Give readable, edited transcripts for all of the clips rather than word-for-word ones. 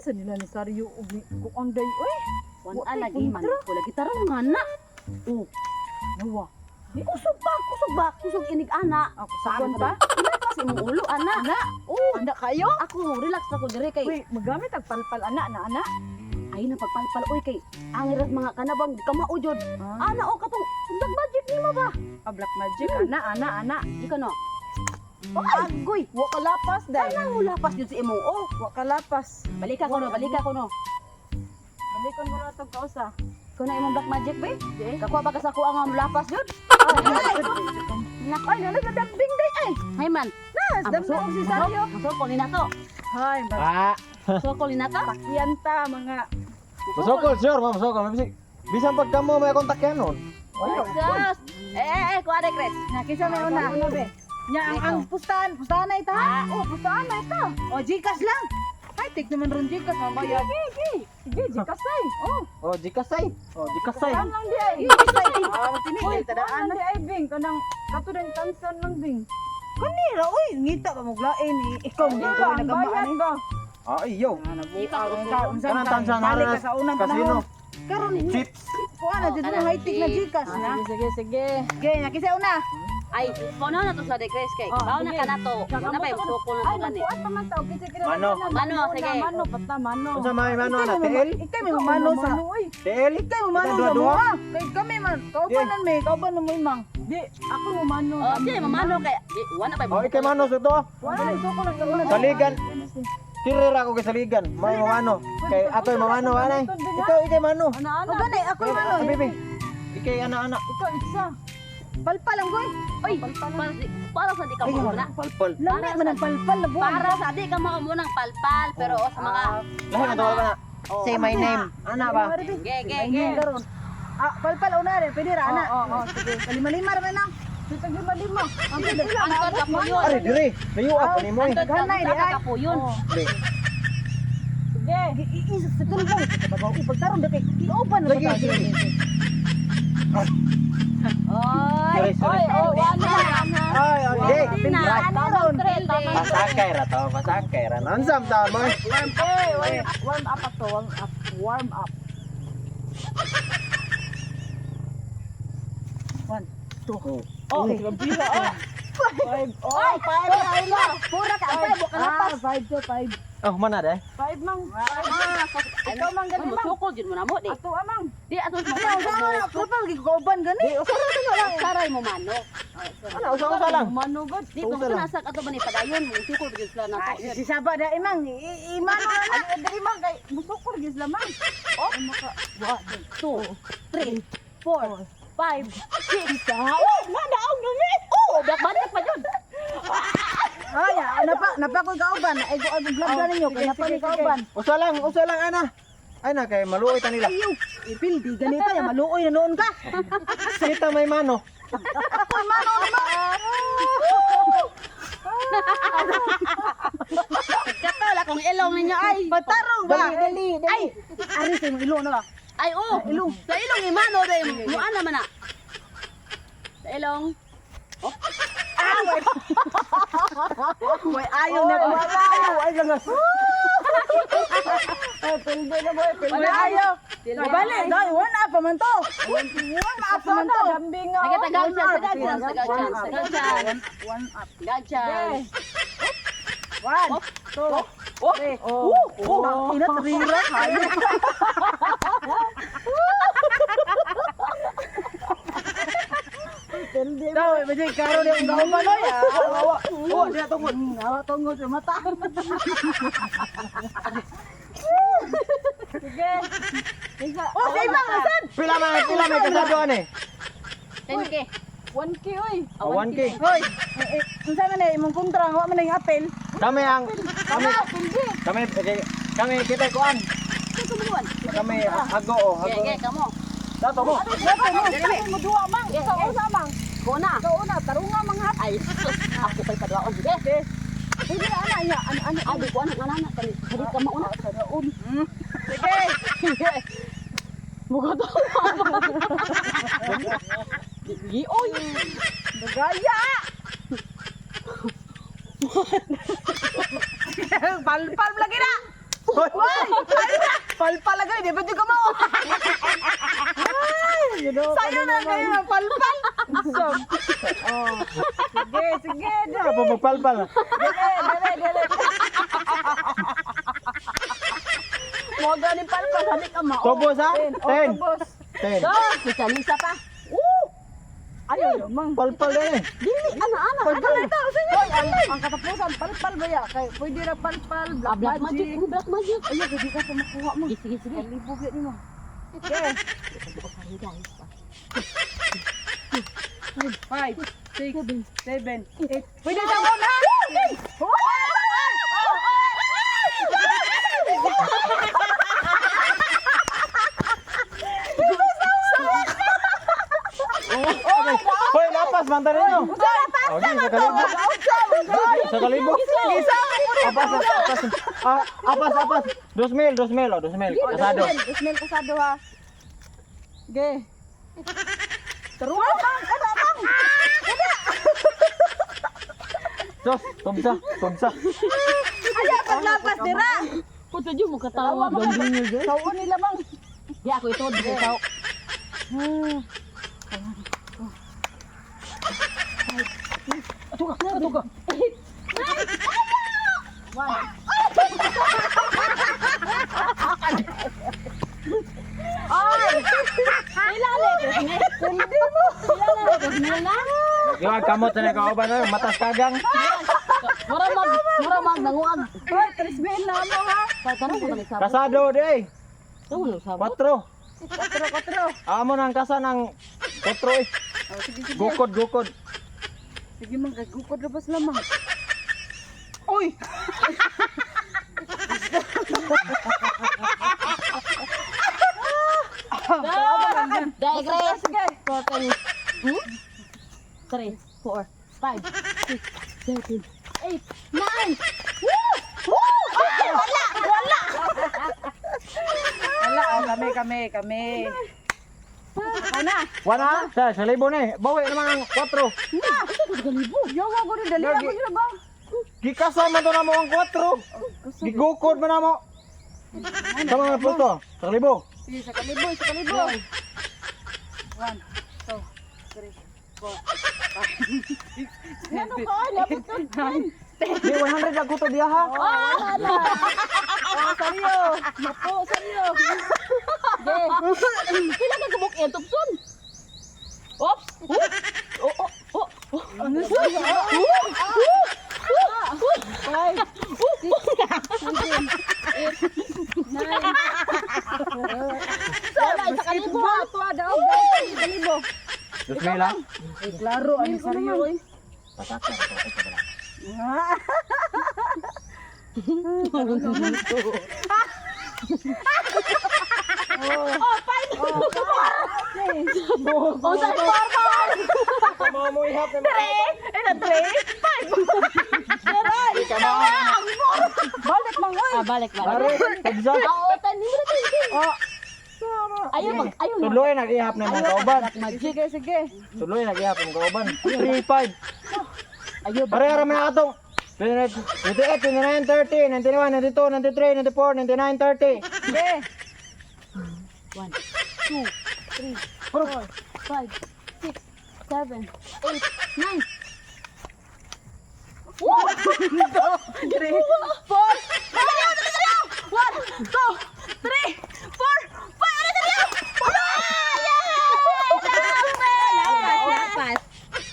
Sa nila ni Saryo og ni kuang day oy. Wan Wa ala tay gi man kontra. ko lagi tarong nga na. Oh, Nawa. kusog ba, kusog ba, kusog inig ana. Ako sakon ba? Ilapas imong ulo ana. Ana. Oh, Anda kayo? ako relax ako dire kay Uy, magamit ang palpal ana na ana. ay na pagpalpal oy kay ang iras mga kanabang di ka mao jud. Ah, Ana o katong black magic nimo ba? ah, black magic ana ana ana. Di ka no. Agoy, Wa ka lapas day. kanang lapas jud sa imong oh. Wa ka lapas. Balika ko no, balika ko no. Balikon mo na itong kausa. Ikaw na imong black magic be. Sige. Kakuha ba ka sa kuha nga lapas jud? Nako, Ay, nala sa dambing day ay. hay man. Nas, dambing og si Saryo. Masukol ni nato. Hay, Ah, Masukol ni nato. takyan ta mga masukol sure, ma'am, masukol. Bisan pag kamo may kontak yan nun. Sus. Eh eh eh, kuha de Chris. Na kinsa may una? Ano be? Nya ang pustahan, pustahan na ita. Ah, Oh, pustahan na ito. O Gcash lang. Ay, take naman ron Gcash mabayad. Sige, sige, Gcash ay. Oh, Oh, Gcash ay. Oh, Gcash ay. pustahan lang di ay. Ah, Uy, tinigil tadaan. tadaan di ay bing kanang kato din tansan lang bing. Kanira oy, ngita ba mo glain eh. Ikaw mo Di ba gawin ang nagamaan bayad eh. ba? Ay, yo. Unsa Kanang tansan balik na ka sa unang Casino. panahon. Karon Chips. kuha na jud mo high tech na Gcash na. Sige, sige, sige. Sige, nya kinsa una? Ay, kuno na to sa de Chris kay. Oh, Bawo na sige. ka nato. Wala pa masukol na Ay, to gani. nagkuan pa man ta og kinsa kina. Mano. Mano, sige. Mano pata mano. Unsa may mano na TL? Ikay may mamano sa Mano oy. TL? Ikay mamano sa Dua-dua? mga. Kay kami man, kaubanan may, kaubanan mo imang. Di ako mo mano. Oh, sige, mamano kay. Di, wala pa Oh, ikay mano sa to. Wala ito ko lang karon. Saligan. Kirera ko kay saligan. May mamano. Kay atoy mamano anay. Ikaw ikay mano. Ana O ana. gani, ako mano. Ah, Bibi. Ikay ana ana. Ikaw isa. Palpal ang goy. Oy, para, para sa di ka mo na. Palpal. Lami man ang palpal na buwan. Para sa di ka mo munang palpal pero oh, sa mga Lahi na to ba na. Say my name. Ana ba? ge ge ge. Karon. Ah, palpal una rin, pwede ra ana. Oo, oo, sige. Lima-lima ra man lang. Sige, lima lima. Ang Antod ka po yun. Ari dire. Layo ako ni mo. eh. Antod ka Ganay, di ay. ka po yun. Dire. Sige. Isa sa tulong. Bagaw ipagtaron dati. I-open na Lagi, ba? sige. Oy. Sorry, sorry. Oy, oh, wala. Ay, ay, di. Na, Ano ron? Pasakay ra to, pasakay ra. Nansam ta mo. Warm eh, warm, warm up ato, warm up, warm up. One, two. Oh, grabe ah. Five. Oh, Five, ay la. Pura ka, ang five, Ah, five to five. Oh, mana de? Five mang. Ikaw mang gani mang. Musukol jud mo na mo di. Ato amang. Di ato mo. Pura pa kauban gani. Saray mo mano. Ana, usa-usa lang. Mano god. Di ko nasa ato ba ni padayon mo sukol jud sila na Ay, si Saba da imang imano na na. Ay, diri mang kay musukol gyud sila mang. Oh, maka 1 2 3 4 5 6. Oh, madaog dumi. Oh, black magic pa jud. Ay, napa napa ko kauban. Ay ko ang vlog na ninyo kay napa ni kauban. Usa lang ana. Ay na kay maluoy ta nila. Ayo, ipildi ganito ya maluoy na noon ka. Kita may mano. Ako'y mano na ba? Katol akong ilong ninyo ay. Patarong ba? Dali, dali, dali. Ay, Ari sa imong ilong na ba? ay oh. Ilong. Sa ilong imano day mo ana man na. Sa ilong. Way ayaw na ko. Ayaw, ay langas. Ay, pilde na boy, pilde. Way ayaw. Bali, dai one up pa man to. One up pa man to. Dambing nga. Sige, tagal chance, tagal chance, tagal chance, tagal chance. One up. Tagal chance. One, two, three. Oh. Oh, ina trira kayo. Pilde. Daw, medyo karon yung kauban oy. Awa, oh, diya tungod. Awa tungod sa mata. Sige. Isa. Oh, sa imang nasad. Pila may kasado ani. 10K. 1K oy. Oh, 1K. Hoy, eh, unsa man eh imong kontra, wa man ang apel. Kami ang kami Pilde. kami okay, kami kita kuan. Kami hago oh, Ge, hago. ge, kamo. Dato mo. Dili mo duwa mang. Ikaw usa mang. Ko na. Ikaw una, tarunga mang ha. Ay, sus. Ako pa'y paduaon. Sige. Hindi na ana iya, ana ana. Ay, di ko anak, anak, anak. Kani ka mauna. Sige. Sige. Mukha to. Gi, oy. Nagaya. Palpal lagi na. Hoy! Palpal agad, di ba di ka mo? Sayo na kayo ng palpal. So, oh. Sige, sige. Ano pa magpalpal? Dere, dere, dere. Mo ganing palpal, halik ka mao. Tubos ha? Oh, 10. tubos. 10. Oh, si pa. Ayaw namang. Palpal din eh. Dili, ana, ana. Palpal ito. Sige, Hoy, ang katapusan, palpal ba ya? Kay pwede ra palpal, Ah, black, black magic. magic. Oh, black magic. Ayaw, hindi ka pa makuha mo. Sige, sige, sige. Kalibog yan mo. Okay. 5, 6, 7, 8. Pwede sa mo na! Hoy, lapas man tayo ninyo. Okay, sa kalibo. Sa kalibo. Apas, apas. Ah, apas, apas. 2,000, 2,000, oh, 2,000. Kasado. Ismail kasado ha. Ge. Taruha bang, kada bang. Sos, tubsa, tubsa. Ayaw paglapas dira. Puto dyan mo katawa. Saon nila bang. Di ako ito, di ikaw. Ato ka, ato ka. Hindi mo. Yung kamot na nakauban na, matas kagang. Mura mag nanguag. Hoy, 3,000 na mo ha. Tanong ko nang sabot. Kasado de. Tanong nang sabot. 4. Katro, katro. Amo nang kasa ng 4 eh. Oh, sige, sige. Gukod, gukod. Sige mang gagukod na bas lamang. Uy! Dahil Sige. 4, 3, 4, 5, 6, 7, 8, 9. Wala, oh, kami, kami, kami. Ako na. Wala, sa libo na eh. Bawi naman ang 4. Yawa ko rin, dali Lagi. ako yun ba? Gikasa man to na mo ang 4. Gigukod man na mo. Sa mga puto, sa libo. Sige, sa kalibo, sa kalibo. 1, 2, 3, 4, 5, 6, 7, 8, 9, Di 100 lang ko to diya ha. Oh, sa'yo. Mapo, sa'yo. Pila ka kabuk eh, tupson. Ops. Oh, oh, oh. Oh. Ano sa'yo? 5, 6, 7, 8, 9. Wala, isa kalibo. Ito, daw, guys. Isa kalibo. 2,000 lang. Eh, klaro, ano sa'yo, eh. Pasaka ko ito wala. Oh, sa 4, 4. Kamo mo ihap na. Balik, mang, oy. Ah, balik, balik. Pare, tubsa. Oo, tan, hindi na tayo. Oh, Ayaw, mag, ayaw. tuloy nag-ihap na mga kauban. Sige, sige. Tuloy nag-ihap ng kauban. 3 5. Ayaw, Pare ra man atong 28, 29, 30, 91, 92, 93, 94, 99, 30. Sige. 1, 2, 3, 4, 5, 6, 7, 8, 9. 3, 4, 1, 2, 3, 4, 5, Lapas, lapas.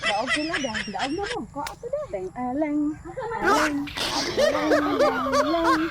Daog sila da. Daog na mo. Ko ato da. Teng aleng. Aleng. Aleng. Aleng.